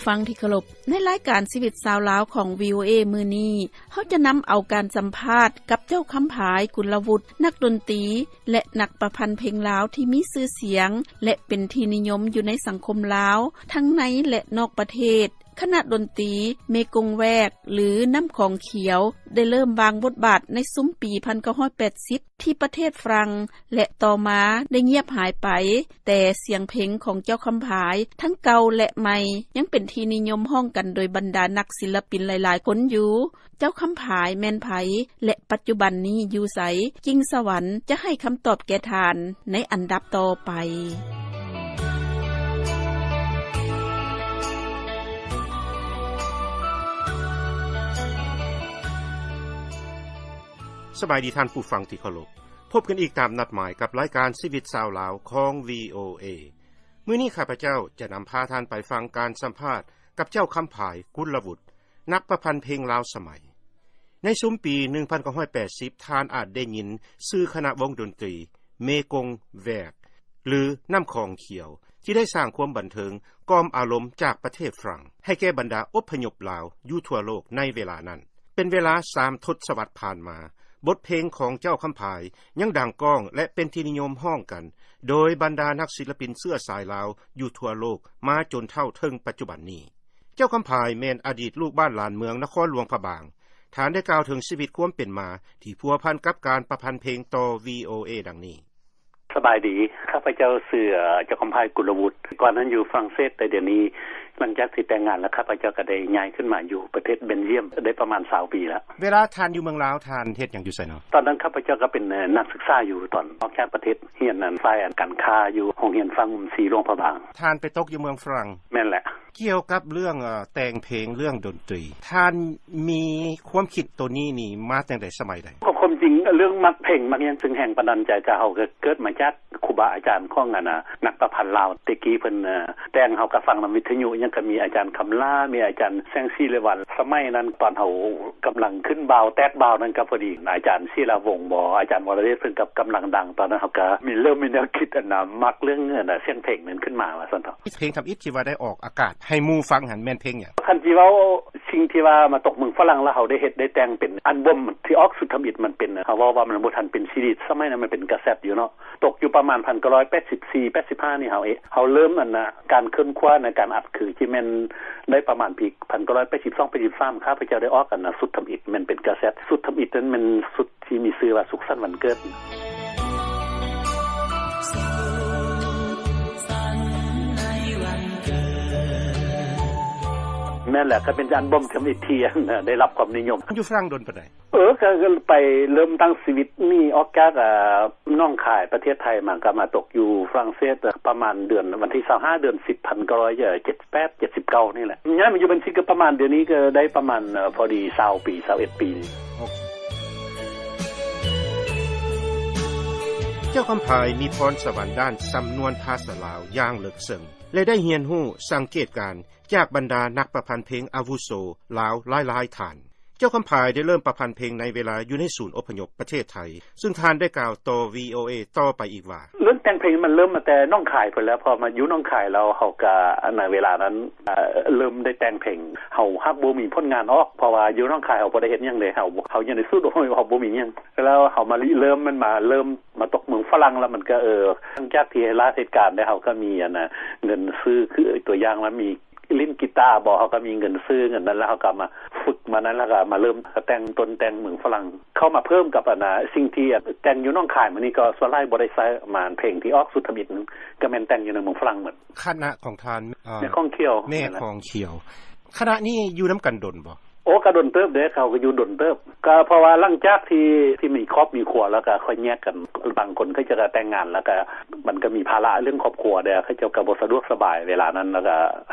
ຟັງທີ່ເຄົາລົບ, ໃນລາຍການຊີວິດຊາວລາວຂອງ ວີໂອເອ ມື້ນີ້, ເຮົາຈະນຳເອົາການສຳພາດກັບເຈົ້າຄຳຜາຍ ກຸນລະວຸດ, ນັກດົນຕີ ແລະ ນັກປະພັນເພງລາວທີ່ມີຊື່ສຽງ ແລະ ເປັນທີ່ນິຍົມຢູ່ໃນສັງຄົມລາວ ທັງໃນ ແລະ ນອກປະເທດ. ຄະນະດົນຕີເມກົງແວກ ຫຼື ນ້ຳຂອງຂຽວ ໄດ້ເລີ່ມວາງບົດບາດໃນຊຸມປີພັນເກົ້າຮ້ອຍແປດສິບ ທີ່ປະເທດຝຣັ່ງ ແລະ ຕໍ່ມາໄດ້ງຽບຫາຍໄປ, ແຕ່ສຽງເພງຂອງເຈົ້າຄຳຜາຍ ທັງເກົ່າ ແລະ ໃໝ່ ຍັງເປັນທີ່ນິຍົມຮ້ອງກັນໂດຍບັນດານັກສິນລະປິນຫຼາຍໆຄົນຢູ່. ເຈົ້າຄຳຜາຍແມ່ນໃຜ ແລະ ປັດຈຸບັນນີ້ຢູ່ໃສ? ກິ່ງສະຫວັນຈະໃຫ້ຄຳຕອບແກ່ທ່ານໃນອັນດັບຕໍ່ໄປ. ສະບາຍດີທ່ານຜູ້ຟັງທີ່ເຄົາລົບ. ພົບກັນອີກຕາມນັດໝາຍກັບລາຍການຊີວິດຊາວລາວຂອງ ວີໂອເອ. ມື້ນີ້ຂ້າພະເຈົ້າຈະນຳພາທ່ານໄປຟັງການສຳພາດກັບເຈົ້າຄຳຜາຍ ກຸນລະວຸດ, ນັກປະພັນເພງລາວສະໄໝ. ໃນຊຸມປີໜຶ່ງພັນເກົ້າຮ້ອຍແປດສິບ ທ່ານອາດໄດ້ຍິນຊື່ຄະນະວົງດົນຕີເມກົງແວກ ຫຼື ນ້ຳຂອງຂຽວ ທີ່ໄດ້ສ້າງຄວາມບັນເທີງກ່ອມອາລົມຈາກປະເທດຝຣັ່ງ ໃຫ້ແກ່ບັນດາອົບພະຍົບລາວຢູ່ທົ່ວໂລກໃນເວລານັ້ນ. ເປັນເວລາສາມທົດສະວັດຜ່ານມາ, ບົດເພງຂອງເຈົ້າຄຳຜາຍຍັງດັງກ້ອງ ແລະ ເປັນທີ່ນິຍົມຮ້ອງກັນໂດຍບັນດານັກສິນລະປິນເຊື້ອສາຍລາວຢູ່ທົ່ວໂລກມາຈົນເທົ່າເຖິງປັດຈຸບັນນີ້. ເຈົ້າຄຳຜາຍແມ່ນອະດີດລູກບ້ານຫຼານເມືອງນະຄອນຫຼວງພະບາງ. ທ່ານໄດ້ກ່າວເຖິງຊີວິດຄວາມເປັນມາທີ່ພົວພັນກັບການປະພັນເພງຕໍ່ ວີໂອເອ ດັ່ງນີ້. ສະບາຍດີ, ຂ້າພະເຈົ້າຊື່ ເຈົ້າຄຳຜາຍ ກຸນລະວຸດ. ກ່ອນນັ້ນຢູ່ຝຣັ່ງເສດ, ແຕ່ດຽວນີ້ຫຼັງຈາກທີ່ແຕ່ງງານແລ້ວ ຂ້າພະເຈົ້າກໍໄດ້ຍ້າຍຂຶ້ນມາຢູ່ປະເທດເບນຢ້ຽມໄດ້ປະມານຊາວປີແລ້ວ. ເວລາທ່ານຢູ່ເມືອງລາວ ທ່ານເຮັດຫຍັງຢູ່ໃສເນາະ? ຕອນນັ້ນຂ້າພະເຈົ້າກໍເປັນ ເອີ ນັກສຶກສາຢູ່, ຕອນອອກຈາກປະເທດ ຮຽນອັນ ສາຍອັນການຄ້າຢູ່ໂຮງຮຽນຝັ່ງງຸ່ມສີຫຼວງພະບາງ. ທ່ານໄປຕົກຢູ່ເມືອງຝຣັ່ງ. ແມ່ນແຫຼະ. ກ່ຽວກັບເລື່ອງ ເອີ ແຕ່ງເພງ, ເລື່ອງດົນຕີ, ທ່ານມີຄວາມຄິດໂຕນີ້ນີ້ມາແຕ່ໃດ, ສະໄໝໃດ? ກໍຄວາມຈິງເລື່ອງມັກເພງມັກຫຍັງ ຊຶ່ງແຮງບັນດານໃຈກໍ ເຮົາກໍເກີດມາຈາກຄູບາອາຈານຂອງອັນນະ ນັກປະພັນລາວແຕ່ກີ້ເພິ່ນ ເອີ ແຕ່ງ ເຮົາກໍຟັງນຳວິທະຍຸຫຍັງ ກໍມີອາຈານຄຳຫຼ້າ ມີອາຈານແສງສີເລວັນ. ສະໄໝນັ້ນຕອນເຮົາກຳລັງຂຶ້ນບ່າວແຕກບ່າວນັ້ນ ກໍພໍດີອາຈານສີລາວົງບໍ ອາຈານວໍລະເດດ ເພິ່ນກໍກຳລັງດັງ. ຕອນນັ້ນເຮົາກໍມີ ເລີ່ມມີແນວຄິດອັນນະ ມັກເລື່ອງອັນນະ ສຽງເພງນັ້ນຂຶ້ນມາວ່າຊັ້ນເຖາະ. ເພງທຳອິດທີ່ວ່າໄດ້ອອກອາກາດໃຫ້ໝູ່ຟັງຫັ້ນ ແມ່ນເພງຫຍັງ? ຄັນຊິເວົ້າສິ່ງທີ່ວ່າມາຕົກເມືອງຝຣັ່ງ ແລ້ວເຮົາໄດ້ເຮັດໄດ້ແຕ່ງເປັນອັນບອມທີ່ອອກຊຸດທຳອິດ ມັນເປັນ ເຮົາເວົ້າວ່າມັນບໍ່ທັນເປັນຊີດີ ສະໄໝນັ້ນມັນເປັນກາເຊັດຢູ່ເນາະ. ຕົກຢູ່ປະມານພັນເກົ້າຮ້ອຍແປດສິບສີ່ ແປດສິບຫ້ານີ້ ເຮົາເອ ເຮົາເລີ່ມອັນນະ ການຄົ້ນຄວ້າໃນການອັດ ຄືຊິແມ່ນໄດ້ປະມານປີພັນເກົ້າຮ້ອຍແປດສິບສອງ ແປດສິບສາມ ຂ້າພະເຈົ້າໄດ້ອອກອັນນະ ຊຸດທຳອິດ ແມ່ນເປັນກາເຊັດ. ຊຸດທຳອິດນັ້ນແມ່ນຊຸດທີ່ມີຊື່ວ່າ ສຸກສັນວັນເກີດ. ແມ່ນແຫຼະ, ກໍເປັນອັນບອມທຳອິດທີ່ ໄດ້ຮັບຄວາມນິຍົມ. ຢູ່ຝຣັ່ງດົນປານໃດ? ເອີ ກໍໄປເລີ່ມຕັ້ງຊີວິດນີ້ ອອກຈາກ ອາ ໜອງຄາຍ ປະເທດໄທມາ ກໍມາຕົກຢູ່ຝຣັ່ງເສດ ປະມານເດືອນ ວັນທີຊາວຫ້າ ເດືອນສິບ ພັນເກົ້າຮ້ອຍເຈັດສິບແປດ ເຈັດສິບເກົ້ານີ້ແຫຼະ. ຍ້າຍມາຢູ່ເບນຊິກກໍປະມານ ດຽວນີ້ກໍໄດ້ປະມານ ເອີ ພໍດີຊາວປີ ຊາວເອັດປີນີ້. ເຈົ້າຄຳຜາຍມີພອນສະຫວັນດ້ານສຳນວນພາສາລາວຢ່າງເລິກເຊິ່ງ ແລະ ໄດ້ຮຽນຮູ້ສັງເກດການຈາກບັນດານັກປະພັນເພງອາວຸໂສລາວຫຼາຍໆທ່ານ. ເຈົ້າຄຳຜາຍໄດ້ເລີ່ມປະພັນເພງໃນເວລາຢູ່ໃນສູນອົບພະຍົບປະເທດໄທ, ຊຶ່ງທ່ານໄດ້ກ່າວຕໍ່ ວີໂອເອ ຕໍ່ໄປອີກວ່າ ເລື່ອງແຕ່ງເພງມັນເລີ່ມມາແຕ່ໜອງຄາຍພຸ້ນແຫຼະ. ພໍມາຢູ່ໜອງຄາຍແລ້ວ ເຮົາກະ ອັນ ໃນເວລານັ້ນ ເອີ ເລີ່ມໄດ້ແຕ່ງເພງ. ເຮົາຫາກບໍ່ມີຜົນງານອອກ ເພາະວ່າຢູ່ໜອງຄາຍເຮົາບໍ່ໄດ້ເຮັດຫຍັງເດ. ເຮົາ ເຮົາຢູ່ໃນສູນອົບພະຍົບ ເຮົາບໍ່ມີຫຍັງ. ແລ້ວເຮົາມາລິເລີ່ມ ມັນມາເລີ່ມມາຕົກເມືອງຝຣັ່ງ ແລ້ວມັນກະ ເອີ ຫຼັງຈາກທີ່ລາດເຫດການໄດ້ ເຮົາກະມີ ອັນ ເງິນຊື້ ຄືຕົວຢ່າງວ່າມີ ຫຼິ້ນກີຕາບໍ ເຮົາກໍມີເງິນຊື້ເງິນນັ້ນ ແລ້ວເຮົາກໍມາຝຶກມານັ້ນ ແລ້ວກໍມາເລີ່ມແຕ່ງຕົ້ນແຕ່ງເມືອງຝຣັ່ງ ເຂົ້າມາເພີ່ມກັບອັນນະ ສິ່ງທີ່ແຕ່ງຢູ່ໜອງຄາຍມື້ນີ້ ກໍສ່ວນຫຼາຍບໍ່ໄດ້ໃຊ້ມາ ເພງທີ່ອອກສຸດທຳອິດນັ້ນ ກໍແມ່ນແຕ່ງຢູ່ໃນເມືອງຝຣັ່ງໝົດ. ຄະນະຂອງທ່ານ ເອີ ແມ່ຂອງຂຽວ ແມ່ຂອງຂຽວ ຄະນະນີ້ຢູ່ນຳກັນດົນບໍ່? ໂອ້ ກໍດົນເຕີບເດ້ ເຂົາກໍຢູ່ດົນເຕີບ ກໍເພາະວ່າຫຼັງຈາກທີ່ ທີ່ມີຄອບມີຄົວ ແລ້ວກໍຄ່ອຍແຍກກັນ ບາງຄົນເຂົາເຈົ້າກໍແຕ່ງງານ ແລ້ວກໍມັນກໍມີພາລະເລື່ອງຄອບຄົວເດ້ ເຂົາເຈົ້າກໍບໍ່ສະດວກສະບາຍເວລານັ້ນ ແລ້ວກໍ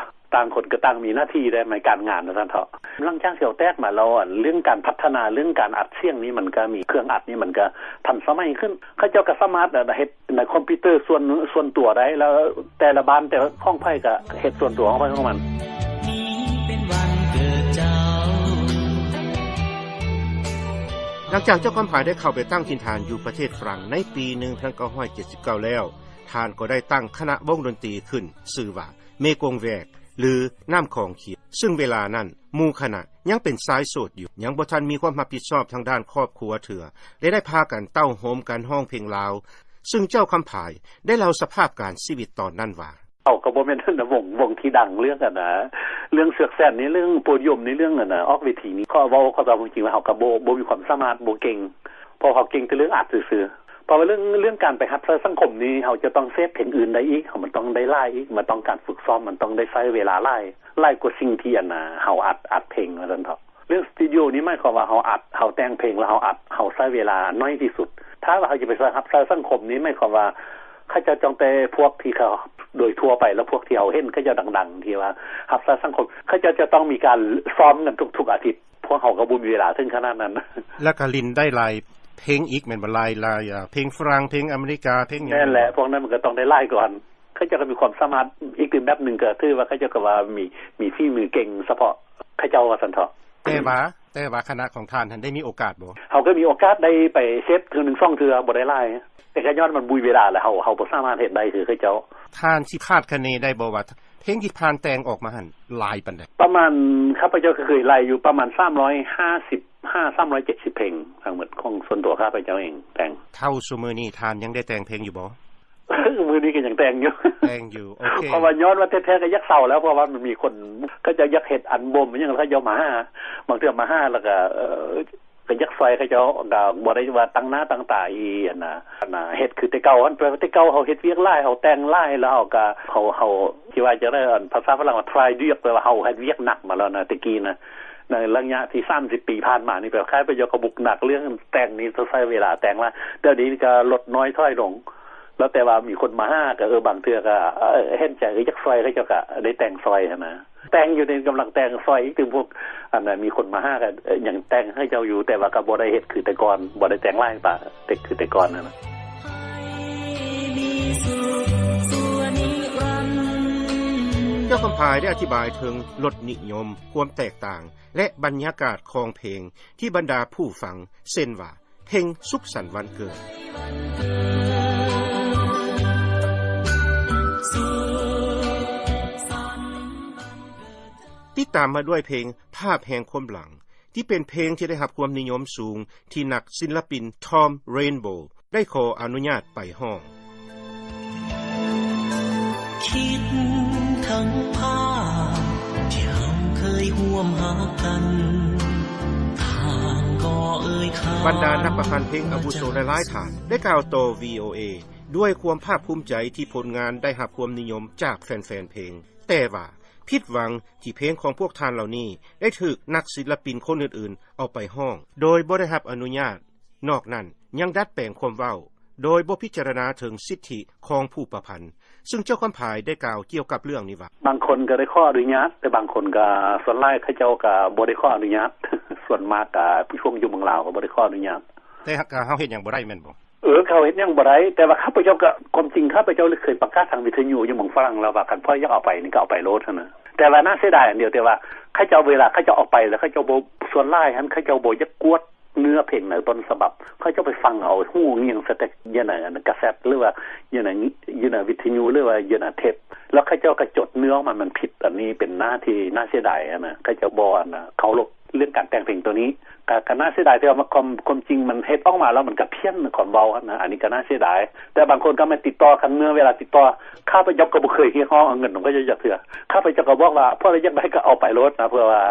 ຕ່າງຄົນກໍຕ່າງມີໜ້າທີ່ໄດ້ ໃນການງານວ່າຊັ້ນເຖາະ. ຫຼັງຈາກທີ່ເຮົາແຕກມາແລ້ວ ອັນເລື່ອງການພັດທະນາ ເລື່ອງການອັດສຽງນີ້ ມັນກໍມີເຄື່ອງອັດນີ້ ມັນກໍທັນສະໄໝຂຶ້ນ ເຂົາເຈົ້າກໍສາມາດ ອັນ ເຮັດໃນຄອມພິວເຕີສ່ວນ ສ່ວນຕົວໄດ້ ແລ້ວແຕ່ລະບ້ານ ແຕ່ຂອງໃຜກໍເຮັດສ່ວນຕົວຂອງໃຜຂອງມັນ. ຫຼັງຈາກເຈົ້າຄຳຜາຍໄດ້ເຂົ້າໄປຕັ້ງຖິ່ນຖານຢູ່ປະເທດຝຣັ່ງໃນປີໜຶ່ງພັນເກົ້າຮ້ອຍເຈັດສິບເກົ້າແລ້ວ, ທ່ານກໍໄດ້ຕັ້ງຄະນະວົງດົນຕີຂຶ້ນ ຊື່ວ່າ ເມກົງແວກ ຫຼື ນ້ຳຂອງຂຽວ ຊຶ່ງເວລານັ້ນ ໝູ່ຄະນະຍັງເປັນຊາຍໂສດຢູ່ ຍັງບໍ່ທັນມີຄວາມຮັບຜິດຊອບທາງດ້ານຄອບຄົວເທື່ອ ແລະ ໄດ້ພາກັນເຕົ້າໂຮມກັນຮ້ອງເພງລາວ ຊຶ່ງເຈົ້າຄຳຜາຍໄດ້ເລົ່າສະພາບການຊີວິດຕອນນັ້ນວ່າ: ເຮົາກໍບໍ່ແມ່ນ ວົງ ວົງທີ່ດັງເລື່ອງອັນນະ ເລື່ອງເຊືອກແຊນນີ້ ເລື່ອງໂປດຽມນີ້ ເລື່ອງອັນນະ ອອກເວທີນີ້ ເວົ້າ ເວົ້າຄວາມຈິງວ່າ ເຮົາກໍບໍ່ ບໍ່ມີຄວາມສາມາດ ບໍ່ເກັ່ງ ເພາະເຮົາເກັ່ງແຕ່ເລື່ອງອັດຊື່ໆ ເພາະວ່າເລື່ອງ ເລື່ອງການໄປຮັບໃຊ້ສັງຄົມນີ້ ເຮົາຈະຕ້ອງເສບເພງອື່ນໄດ້ອີກ ເຮົາມັນຕ້ອງໄດ້ຫຼາຍອີກ ມັນຕ້ອງການຝຶກຊ້ອມ ມັນຕ້ອງໄດ້ໃຊ້ເວລາຫຼາຍ ຫຼາຍກວ່າສິ່ງທີ່ອັນນະ ເຮົາອັດ ອັດເພງວ່າຊັ້ນເຖາະ. ເລື່ອງສະຕູດິໂອນີ້ໝາຍຄວາມວ່າ ເຮົາອັດ ເຮົາແຕ່ງເພງ ແລ້ວເຮົາອັດ ເຮົາໃຊ້ເວລາໜ້ອຍທີ່ສຸດ. ຖ້າວ່າເຮົາຈະໄປໃຊ້ ຮັບໃຊ້ສັງຄົມນີ້ ໝາຍຄວາມວ່າ ເຂົາເຈົ້າຕ້ອງແຕ່ພວກທີ່ເຂົາ ໂດຍທົ່ວໄປ ແລ້ວພວກທີ່ເຮົາເຫັນເຂົາເຈົ້າດັງໆ ທີ່ວ່າຮັບໃຊ້ສັງຄົມ ເຂົາເຈົ້າຈະຕ້ອງມີການຊ້ອມກັນທຸກໆອາທິດ ພວກເຮົາກໍບໍ່ມີເວລາເຖິງຂະໜາດນັ້ນ. ແລ້ວກໍຫຼິ້ນໄດ້ຫຼາຍເພງອີກແມ່ນບໍ່? ຫຼາຍ ຫຼາຍ ເພງຝຣັ່ງ ເພງອາເມລິກາ ເພງຫຍັງ? ແມ່ນແຫຼະ ພວກນັ້ນມັນກໍຕ້ອງໄດ້ຫຼາຍກ່ອນ. ເຂົາເຈົ້າກໍມີຄວາມສາມາດ ອີກແບບໜຶ່ງກໍຖືວ່າ ເຂົາເຈົ້າກໍວ່າມີ ມີຝີມືເກັ່ງສະເພາະເຂົາເຈົ້າວ່າຊັ້ນເຖາະ. ແຕ່ວ່າ ແຕ່ວ່າຄະນະຂອງທ່ານຫັ້ນໄດ້ມີໂອກາດບໍ່? ເຮົາກໍມີໂອກາດໄດ້ໄປເສບເທື່ອໜຶ່ງສອງເທື່ອ ບໍ່ໄດ້ຫຼາຍ ແຕ່ກໍຍ້ອນມັນບໍ່ມີເວລາ ແລ້ວເຮົາ ເຮົາບໍ່ສາມາດເຮັດໄດ້ຄືເຂົາເຈົ້າ. ທ່ານຊິຄາດຄະເນໄດ້ບໍ່ວ່າ ເພງທີ່ທ່ານແຕ່ງອອກມາຫັ້ນຫຼາຍປານໃດ? ປະມານ ຂ້າພະເຈົ້າກໍເຄີຍໄລ່ຢູ່ປະມານສາມຮ້ອຍຫ້າສິບ ຫາສາມຮ້ອຍເຈັດສິບເພງ ທັງໝົດຂອງສ່ວນຕົວຂ້າພະເຈົ້າເອງແຕ່ງ. ເທົ່າຊຸມື້ນີ້ທ່ານຍັງໄດ້ແຕ່ງເພງຢູ່ບໍ່? ມື້ນີ້ກໍຍັງແຕ່ງຢູ່. ແຕ່ງຢູ່ ໂອເຄ. ເພາະວ່າຍ້ອນວ່າແທ້ໆກໍຢາກເຊົາແລ້ວ ເພາະວ່າມັນມີຄົນເຂົາເຈົ້າຢາກເຮັດອັນໂບມຫຍັງ ເຂົາເຈົ້າມາຫາ ບາງເທື່ອມາຫາ ແລ້ວກໍ ເອີ ກໍຢາກຊ່ອຍເຂົາເຈົ້າ ກໍບໍ່ໄດ້ວ່າຕັ້ງໜ້າຕັ້ງຕາອີ່ຫັ້ນນະ ອັນນະ ເຮັດຄືແຕ່ເກົ່າຫັ້ນ. ແປວ່າແຕ່ເກົ່າເຮົາເຮັດວຽກຫຼາຍ ເຮົາແຕ່ງຫຼາຍ ແລ້ວເຮົາກໍ ເຮົາ ເຮົາ ຊິວ່າຈັ່ງໃດ ອັນ ພາສາຝຣັ່ງວ່າ try ເດືອກ ແປວ່າເຮົາເຮັດວຽກໜັກມາແລ້ວນະ ແຕ່ກີ້ນະ ໃນໄລຍະທີ່ສາມສິບປີຜ່ານມານີ້ ແປວ່າຂ້າພະເຈົ້າກໍບຸກໜັກເລື່ອງແຕ່ງນີ້ ຕ້ອງໃຊ້ເວລາແຕ່ງຫຼາຍ. ດຽວນີ້ກໍລົດນ້ອຍຖອຍລົງ ແລ້ວແຕ່ວ່າມີຄົນມາຫາ ກໍ ເອີ ບາງເທື່ອກໍ ເອີ ເຫັນໃຈ ກໍຢາກຊ່ອຍ ເຂົາເຈົ້າກໍໄດ້ແຕ່ງຊ່ອຍຫັ້ນນະ. ແຕ່ງຢູ່ນີ້ ກຳລັງແຕ່ງຊ່ອຍອີກຕື່ມ ພວກອັນນັ້ນ ມີຄົນມາຫາກໍ ເອີ ຍັງແຕ່ງໃຫ້ເຈົ້າຢູ່ ແຕ່ວ່າກໍບໍ່ໄດ້ເຮັດຄືແຕ່ກ່ອນ ບໍ່ໄດ້ແຕ່ງຫຼາຍປານ ແຕ່ຄືແຕ່ກ່ອນຫັ້ນນະ. ເຈົ້າຄຳຜາຍໄດ້ອະທິບາຍເຖິງລົດນິຍົມ, ຄວາມແຕກຕ່າງ ແລະ ບັນຍາກາດຂອງເພງທີ່ບັນດາຜູ້ຟັງ ເຊັ່ນວ່າ ເພງສຸກສັນວັນເກີດ ຕິດຕາມມາດ້ວຍເພງພາບແຫ່ງຄວາມຫຼັງ ທີ່ເປັນເພງທີ່ໄດ້ຮັບຄວາມນິຍົມສູງ ທີ່ນັກສິນລະປິນ Tom Rainbow ໄດ້ຂໍອະນຸຍາດໄປຮ້ອງ. ຄິດເຖິງພາບທີ່ເຮົາເຄີຍຮ່ວມຮັກກັນ ທ່ານກໍເອີ່ຍຄຳ. ບັນດານັກປະພັນເພງອາວຸໂສຫຼາຍໆທ່ານ ໄດ້ກ່າວຕໍ່ ວີໂອເອ ດ້ວຍຄວາມພາກພູມໃຈທີ່ຜົນງານໄດ້ຮັບຄວາມນິຍົມຈາກແຟນໆເພງ, ແຕ່ວ່າຜິດຫວັງທີ່ເພງຂອງພວກທ່ານເຫຼົ່ານີ້ໄດ້ຖືກນັກສິນລະປິນຄົນອື່ນໆເອົາໄປຮ້ອງ ໂດຍບໍ່ໄດ້ຮັບອະນຸຍາດ. ນອກນັ້ນຍັງດັດແປງຄວາມເວົ້າ ໂດຍບໍ່ພິຈາລະນາເຖິງສິດທິຂອງຜູ້ປະພັນ, ຊຶ່ງເຈົ້າຄຳຜາຍໄດ້ກ່າວກ່ຽວກັບເລື່ອງນີ້ວ່າ. ບາງຄົນກໍໄດ້ຂໍອະນຸຍາດ, ແຕ່ບາງຄົນກໍ ສ່ວນຫຼາຍເຂົາເຈົ້າກໍບໍ່ໄດ້ຂໍອະນຸຍາດ, ສ່ວນມາກກໍພວກຢູ່ເມືອງລາວກໍບໍ່ໄດ້ຂໍອະນຸຍາດ. ແຕ່ເຮົາເຮັດຫຍັງບໍ່ໄດ້ແມ່ນບໍ່? ເອີ ເຂົາເຮັດຫຍັງບໍ່ໄດ້, ແຕ່ວ່າຂ້າພະເຈົ້າກໍ ຄວາມຈິງຂ້າພະເຈົ້າເຄີຍປະກາດທາງວິທະຍຸຢູ່ເມືອງຝຣັ່ງແລ້ວວ່າ ຄັນໃຜຢາກເອົາໄປນີ້ກໍເອົາໄປໂລດຫັ້ນນະ. ແຕ່ວ່າໜ້າເສຍດາຍອັນດຽວ ແຕ່ວ່າເຂົາເຈົ້າ ເວລາເຂົາເຈົ້າເອົາໄປແລ້ວ ເຂົາເຈົ້າບໍ່ ສ່ວນຫຼາຍຫັ້ນ ເຂົາເຈົ້າບໍ່ຢາກກວດ ເນື້ອເພງໃນຕົ້ນສະບັບ, ເຂົາເຈົ້າໄປຟັງເອົາຫູງຽງໃສ່ແຕ່ຢູ່ໃນອັນກາເຊັດ ຫຼືວ່າຢູ່ໃນ ຢູ່ໃນວິທະຍຸ ຫຼືວ່າຢູ່ໃນເທບ, ແລ້ວເຂົາເຈົ້າກໍຈົດເນື້ອອອກມາ ມັນຜິດ. ອັນນີ້ເປັນໜ້າທີ່ໜ້າເສຍດາຍຫັ້ນນະ, ເຂົາເຈົ້າບໍ່ອັນນະເຄົາລົບເລື່ອງການແຕ່ງເພງໂຕນີ້. ກໍ ກໍໜ້າເສຍດາຍ ແຕ່ວ່າຄວາມ ຄວາມຈິງມັນເຮັດອອກມາແລ້ວ ມັນກໍພຽນຄວາມເວົ້າຫັ້ນນະ, ອັນນີ້ກໍໜ້າເສຍດາຍ. ແຕ່ບາງຄົນກໍມາຕິດຕໍ່ກັນ ເມື່ອເວລາຕິດຕໍ່ ຂ້າພະເຈົ້າກໍບໍ່ເຄີຍຮຽກຮ້ອງເອົາເງິນຂອງເຂົາເຈົ້າຈັກເທື່ອ. ຂ້າພະເຈົ້າກໍບອກວ່າ ພວກໃດຢາກໄດ້ກໍເອົາໄປໂລດນະ, ເພື່ອວ່າ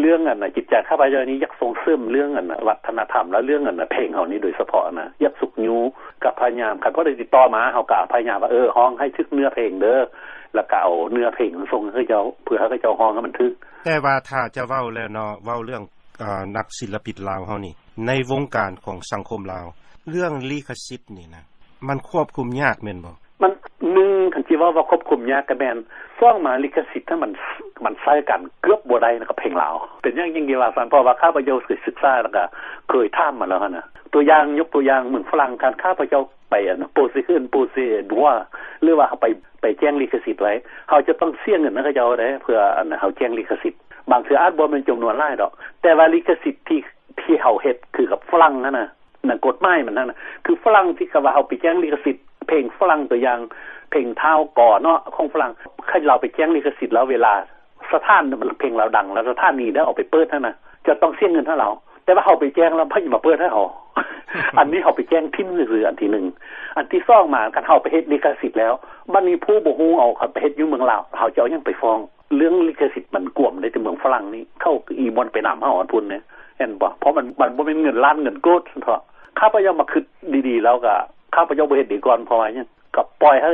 ເລື່ອງອັນນະ ຈິດໃຈຂ້າພະເຈົ້ານີ້ຢາກສົ່ງເສີມເລື່ອງອັນນະ ວັດທະນະທຳ ແລະ ເລື່ອງອັນນະ ເພງເຮົານີ້ໂດຍສະເພາະນະ, ຢາກຊຸກຍູ້ ກໍພະຍາຍາມ ຄັນຜູ້ໃດຕິດຕໍ່ມາ ເຮົາກໍພະຍາຍາມວ່າ ເອີ ຮ້ອງໃຫ້ຖືກເນື້ອເພງເດີ, ແລ້ວກໍເອົາເນື້ອເພງສົ່ງໃຫ້ເຂົາເຈົ້າ ເພື່ອໃຫ້ເຂົາເຈົ້າຮ້ອງໃຫ້ມັນຖືກ. ແຕ່ວ່າຖ້າຈະເວົ້າແລ້ວເນາະ ເວົ້າເລື່ອງ ເອີ ນັກສິນລະປິນລາວເຮົານີ້ ໃນວົງການຂອງສັງຄົມລາວ ເລື່ອງລິຂະສິດນີ້ນະ ມັນຄວບຄຸມຍາກແມ່ນບໍ່? ມັນ ໜຶ່ງ ຄັນຊິເວົ້າວ່າຄວບຄຸມຍາກກໍແມ່ນ, ສອງມາລິຂະສິດນັ້ນມັນ ມັນໃຊ້ກັນເກືອບບໍ່ໄດ້ນະກັບເພງລາວ. ເປັນຫຍັງຈຶ່ງວ່າຊັ້ນ? ເພາະວ່າຂ້າພະເຈົ້າເຄີຍສຶກສາ ແລ້ວກໍເຄີຍຖາມມາແລ້ວຫັ້ນນະ. ຕົວຢ່າງ ຍົກຕົວຢ່າງເມືອງຝຣັ່ງ, ຄັນຂ້າພະເຈົ້າໄປອັນໂປເຊຂຶ້ນ ໂປເຊດັວ ຫຼືວ່າເຮົາໄປ ໄປແຈ້ງລິຂະສິດໄວ້, ເຮົາຈະຕ້ອງເສຍເງິນໃຫ້ເຂົາເຈົ້າເດ້ ເພື່ອອັນເຮົາແຈ້ງລິຂະສິດ. ບາງເທື່ອອາດບໍ່ແມ່ນຈຳນວນຫຼາຍດອກ, ແຕ່ວ່າລິຂະສິດທີ່ ທີ່ເຮົາເຮັດຄືກັບຝຣັ່ງຫັ້ນນະ ໃນກົດໝາຍມັນຫັ້ນນະ ຄືຝຣັ່ງທີ່ເຂົາວ່າເຮົາໄປແຈ້ງລິຂະສິດເພງຝຣັ່ງ, ຕົວຢ່າງເພງທ້າວກໍເນາະ ຂອງຝຣັ່ງ, ຄັນລາວໄປແຈ້ງລິຂະສິດແລ້ວ ເວລາ ສະຖານເພງລາວດັງ ແລ້ວສະຖານນີ້ໄດ້ເອົາໄປເປີດຫັ້ນນະ ຈະຕ້ອງເສຍເງິນໃຫ້ລາວ ແຕ່ວ່າເຮົາໄປແຈ້ງແລ້ວ ໃຜຈະມາເປີດໃຫ້ເຮົາ? ອັນນີ້ເຮົາໄປແຈ້ງຖິ້ມຊື່ໆ ອັນທີໜຶ່ງ. ອັນທີສອງມາ ຄັນເຮົາໄປເຮັດລິຂະສິດແລ້ວ ບັດນີ້ຜູ້ບໍ່ຮູ້ເອົາເຂົ້າໄປເຮັດຢູ່ເມືອງລາວ ເຮົາຈະເອົາຫຍັງໄປຟ້ອງ? ເລື່ອງລິຂະສິດມັນກວມໄດ້ແຕ່ເມືອງຝຣັ່ງນີ້ ເຂົາກໍອີບ່ອນໄປນຳເຮົາອັນພຸ້ນເດ້ ເຫັນບໍ່? ເພາະມັນ ມັນບໍ່ແມ່ນເງິນລ້ານເງິນໂກດຊັ້ນເຖາະ. ຂ້າພະເຈົ້າມາຄິດດີໆ ແລ້ວກໍຂ້າພະເຈົ້າບໍ່ເຮັດດີກ່ອນ ເພາະວ່າຫຍັງ? ກໍປ່ອຍໃຫ້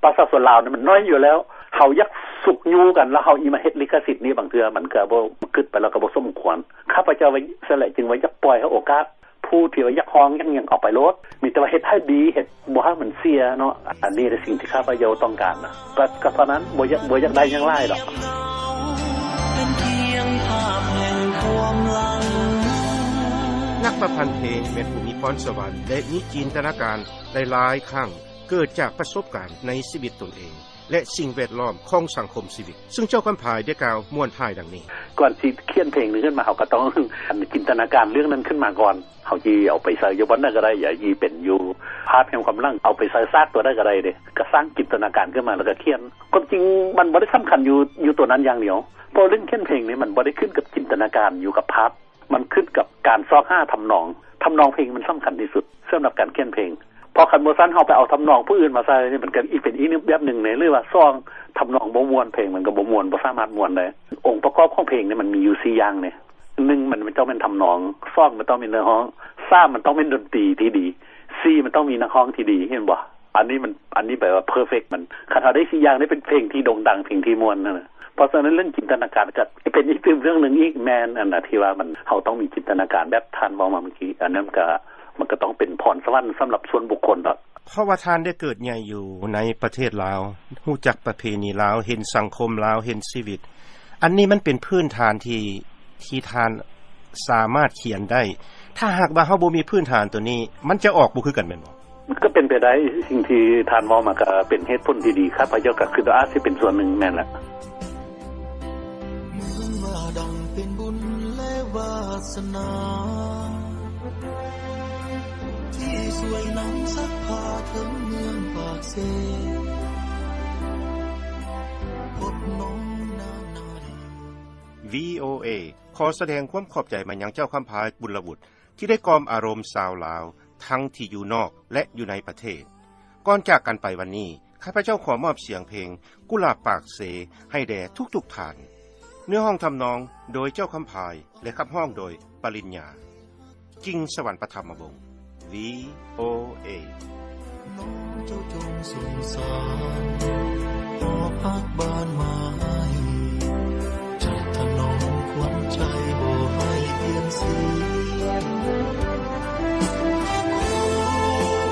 ປະຊາຊົນລາວນີ້ມັນໜ້ອຍຢູ່ແລ້ວ ເຮົາຢາກຊຸກຍູ້ກັນ ແລ້ວເຮົາອີ່ມາເຮັດລິຂະສິດນີ້ ບາງເທື່ອມັນກໍບໍ່ ຄິດໄປແລ້ວກໍບໍ່ສົມຄວນ. ຂ້າພະເຈົ້າວ່າຊັ້ນແຫຼະ ຈຶ່ງວ່າຢາກປ່ອຍໃຫ້ໂອກາດ ຜູ້ທີ່ວ່າຢາກຮ້ອງຢາກຫຍັງເອົາໄປໂລດ ມີແຕ່ວ່າເຮັດໃຫ້ດີ ເຮັດບໍ່ໃຫ້ມັນເສຍເນາະ. ອັນນີ້ແຫຼະສິ່ງທີ່ຂ້າພະເຈົ້າຕ້ອງການນະ ກໍ ກໍເທົ່ານັ້ນ ບໍ່ຢາກ ບໍ່ຢາກໄດ້ຫຍັງຫຼາຍດອກ. ນັກປະພັນເພງແມ່ນຜູ້ມີພອນສະຫວັນ ແລະ ມີຈິນຕະນາການຫຼາຍໆຄັ້ງ ເກີດຈາກປະສົບການໃນຊີວິດຕົນເອງ ແລະ ສິ່ງແວດລ້ອມຂອງສັງຄົມຊີວິດ ຊຶ່ງເຈົ້າຄຳພາຍໄດ້ກ່າວມ້ວນທ້າຍດັ່ງນີ້. ກ່ອນຊິຂຽນເພງນີ້ຂຶ້ນມາ ເຮົາກໍຕ້ອງຈິນຕະນາການເລື່ອງນັ້ນຂຶ້ນມາກ່ອນ. ເຮົາຊິເອົາໄປໃສ່ຢູ່ບ່ອນໃດກໍໄດ້ ຊິເປັນຢູ່ພາບແຫ່ງຄວາມຫຼັງ ເອົາໄປໃສ່ສາກຕົວໃດກໍໄດ້ເດ້ ກໍສ້າງຈິນຕະນາການຂຶ້ນມາແລ້ວກໍຂຽນ. ຄວາມຈິງມັນບໍ່ໄດ້ສຳຄັນຢູ່ ຢູ່ຕົວນັ້ນຢ່າງດຽວ ເພາະເລື່ອງຂຽນເພງນີ້ມັນບໍ່ໄດ້ຂຶ້ນກັບຈິນຕະນາການ ຢູ່ກັບພາບ ມັນຂຶ້ນກັບການຊອກຫາທຳນອງ. ທຳນອງເພງມັນສຳຄັນທີ່ສຸດສຳລັບການຂຽນເພງ ເພາະຄັນບໍ່ຊັ້ນເຮົາໄປເອົາທຳນອງຜູ້ອື່ນມາໃສ່ນີ້ ມັນກໍອີກເປັນອີກແບບໜຶ່ງເນ ຫຼືວ່າສອງ ທຳນອງບໍ່ມ່ວນ ເພງມັນກໍບໍ່ມ່ວນ ບໍ່ສາມາດມ່ວນໄດ້. ອົງປະກອບຂອງເພງນີ້ມັນມີຢູ່ສີ່ຢ່າງເນ ໜຶ່ງ ມັນຕ້ອງແມ່ນທຳນອງ, ສອງ ມັນຕ້ອງມີເນື້ອຮ້ອງ, ສາມ ມັນຕ້ອງມີດົນຕີທີ່ດີ, ສີ່ ມັນຕ້ອງມີນັກຮ້ອງທີ່ດີ ເຫັນບໍ່? ອັນນີ້ມັນ ອັນນີ້ແປວ່າເພີເຟັກມັນ ຄັນເຮົາໄດ້ສີ່ຢ່າງນີ້ເປັນເພງທີ່ໂດ່ງດັງ ເພງທີ່ມ່ວນຫັ້ນນະ. ເພາະສະນັ້ນເລື່ອງຈິນຕະນາການກໍເປັນອີກຕື່ມເລື່ອງໜຶ່ງອີກ ແມ່ນອັນນະທີ່ວ່າມັນ ເຮົາຕ້ອງມີຈິນຕະນາການແບບທ່ານເວົ້າມາເມື່ອກີ້ ອັນນັ້ນກໍ ມັນກໍຕ້ອງເປັນພອນສະຫວັນສຳລັບສ່ວນບຸກຄົນດອກ. ເພາະວ່າທ່ານໄດ້ເກີດໃຫຍ່ຢູ່ໃນປະເທດລາວ ຮູ້ຈັກປະເພນີລາວ ເຫັນສັງຄົມລາວ ເຫັນຊີວິດ ອັນນີ້ມັນເປັນພື້ນຖານທີ່ ທີ່ທ່ານສາມາດຂຽນໄດ້. ຖ້າຫາກວ່າເຮົາບໍ່ມີພື້ນຖານໂຕນີ້ ມັນຈະອອກບໍ່ຄືກັນແມ່ນບໍ່? ມັນກໍເປັນໄປໄດ້ ສິ່ງທີ່ທ່ານເວົ້າມາກໍເປັນເຫດຜົນທີ່ດີ ຂ້າພະເຈົ້າກໍຄິດວ່າອາດຊິເປັນສ່ວນໜຶ່ງ ແມ່ນລະ. ເໝືອນວ່າດັ່ງເປັນບຸນ ແລະ ວາສະໜາ ທີ່ຊ່ວຍນຳຊັກພາເຖິງເມືອງປາກເຊ ພົບນ້ອງນານາດີ. ວີໂອເອ ຂໍສະແດງຄວາມຂອບໃຈມາຍັງເຈົ້າຄຳພາຍ ບຸນລະວຸດ ທີ່ໄດ້ກ່ອມອາລົມຊາວລາວ ທັງທີ່ຢູ່ນອກ ແລະ ຢູ່ໃນປະເທດ. ກ່ອນຈາກກັນໄປວັນນີ້ ຂ້າພະເຈົ້າຂໍມອບສຽງເພງກຸຫຼາບປາກເຊໃຫ້ແດ່ທຸກໆທ່ານ. ເນື້ອຮ້ອງທຳນອງໂດຍເຈົ້າຄຳພາຍ ແລະ ຂັບຮ້ອງໂດຍປະລິນຍາ. ກິ່ງສະຫວັນປະທຳມະວົງ ວີໂອເອ. ນ້ອງເຈົ້າຈົ່ງສົງສານ ຫອບຮັກບ້ານມາໃຫ້ ຈະຖະໜອມຂວັນໃຈບໍ່ໃຫ້ປ່ຽນສີ ຂໍ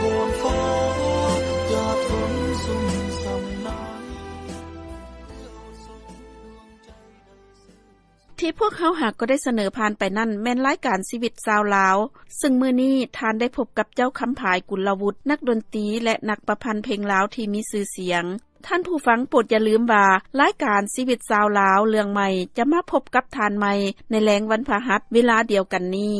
ວອນຟ້າຢ່າຝົນຊຸ່ມຊ່ຳນາຍ ທີ່ພວກເຮົາຫາກໍໄດ້ສະເໜີຜ່ານໄປນັ້ນ ແມ່ນລາຍການຊີວິດຊາວລາວ, ເຊິ່ງມື້ນີ້ທ່ານໄດ້ພົບກັບເຈົ້າຄຳພາຍ ກຸນລະວຸດ, ນັກດົນຕີ ແລະ ນັກປະພັນເພງລາວທີ່ມີຊື່ສຽງ. ທ່ານຜູ້ຟັງໂປດຢ່າລືມວ່າ ລາຍການຊີວິດຊາວລາວເລື່ອງໃໝ່ ຈະມາພົບກັບທ່ານໃໝ່ໃນແລງວັນພະຫັດເວລາດຽວກັນນີ້.